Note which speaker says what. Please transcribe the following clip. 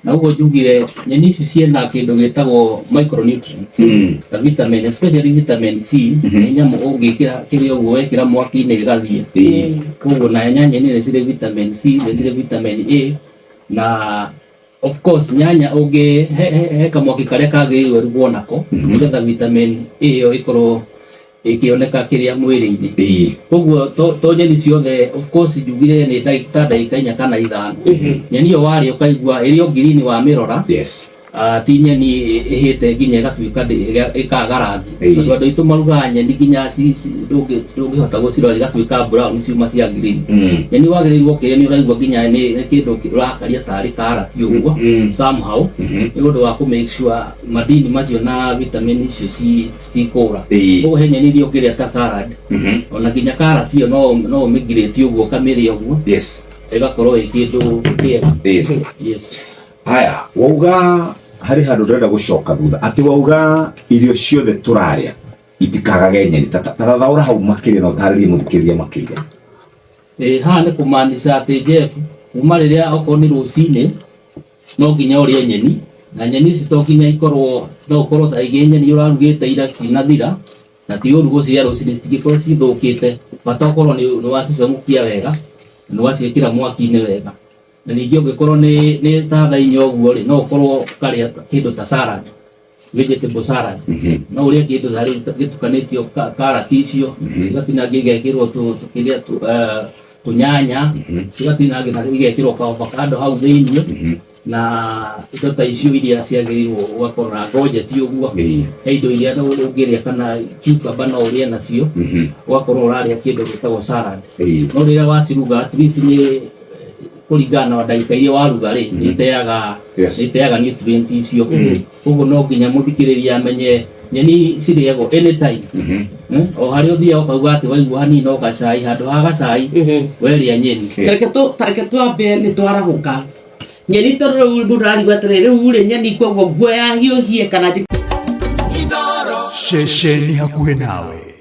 Speaker 1: Na ũguo njugire nyeni ici ciĩna kĩndũ gĩtagwo micronutrients ta vitamin, especially vitamin C. Nĩ nyamũ ũngĩkĩra kĩrĩa ũguo wekĩra mwaki-inĩ gĩgathiĩ. Koguo na nyanya nĩ cirĩ vitamin C, nĩ cirĩ vitamin A, na of course nyanya ũngĩ he kamwaki karĩa kagĩrĩirwo ĩrugwo nako nĩgetha vitamin A ĩyo ĩkorwo ĩkĩoneka kĩrĩa mwĩrĩ-inĩ. Koguo to nyeni ciothe, of course njugire nĩ ta ndagĩka 4 kana 5. Nyeni ĩyo warĩa ũkaigua ĩrĩ o green wamĩrora. Ah, ti nyeni ĩhĩte nginya ĩgatuĩka ĩkaga rangi. Tondũ andũ aitũ marugaga nyeni nginya ndũngĩhota gũcirora igatuĩka brown ciuma cia green. Nyeni wagĩrĩirwo ũkĩrĩa nĩ ũraigua nginya nĩ kĩndũ ũrakaria tarĩ karati ũguo somehow, nĩ ũndũ wa kũ make sure madini macio na vitamin icio citikũra. Koguo he nyeni iria ũngĩrĩa ta salad, ona nginya karati ĩyo no ũmĩngirĩte ũguo ũkamĩrĩa ũguo, ĩgakorwo ĩ kĩndũ kĩega. Yes.
Speaker 2: Haya, wauga harĩ handũ ndĩrenda gũcoka thutha, atĩ wauga irio ciothe tũrarĩa itikagage nyeni. Ta thathaũra hau makĩria na ũtarĩrie mũthikĩrĩria makĩria.
Speaker 1: Ĩ, haha nĩ kũmaanisha atĩ Jeff, kuma rĩrĩa okorwo nĩ rũcinĩ no nginya ũrĩe nyeni, na nyeni ici to nginya ikorwo, no ũkorwo ta rĩngĩ nyeni ũrarugĩte ira citinathira, na ti ũru gũcirĩa rũcinĩ, citingĩkorwo cithũkĩte, bata ũkorwo nĩ wacicamũkia wega na nĩ waciĩkĩra mwaki-inĩ wega. Na ningĩ ũngĩkorwo nĩ ta thaa 4 ũguo rĩ, no ũkorwo ũkarĩa kĩndũ ta salad, vegetable salad. No ũrĩe kĩndũ ta rĩu gĩtukanĩtio karati icio cigatinangio igekĩrwo tũkĩrĩa tũnyanya, cigatinangio na igekĩrwo ka avocado hau thĩiniĩ, na indo ta icio iria ciagĩrĩirwo ũgakorwo na ngonjeti ũguo. He indo iria ũngĩrĩa kana cucumber no ũrĩe nacio, ũgakorwo ũrarĩa kĩndũ gĩtagwo salad. No rĩrĩa waciruga, at least nĩ kũringana na ndagĩka iria waruga rĩ, nĩ iteaga nĩ iteaga nutrient icio. Koguo no nginya mũthikĩrĩria amenye nyeni cirĩagwo anytime. O harĩa ũthiaga ũkauga atĩ waigua hanini no gacai, handũ ha gacai werĩa nyeni.
Speaker 3: Tareke twambe nĩ twarahũka nyeni, tondũ rĩu mũndũ ararigwo atĩrĩrĩ, rĩu rĩ nyeni koguo nguoya hiũhie kana
Speaker 4: Ceceni hakuhĩ nawe.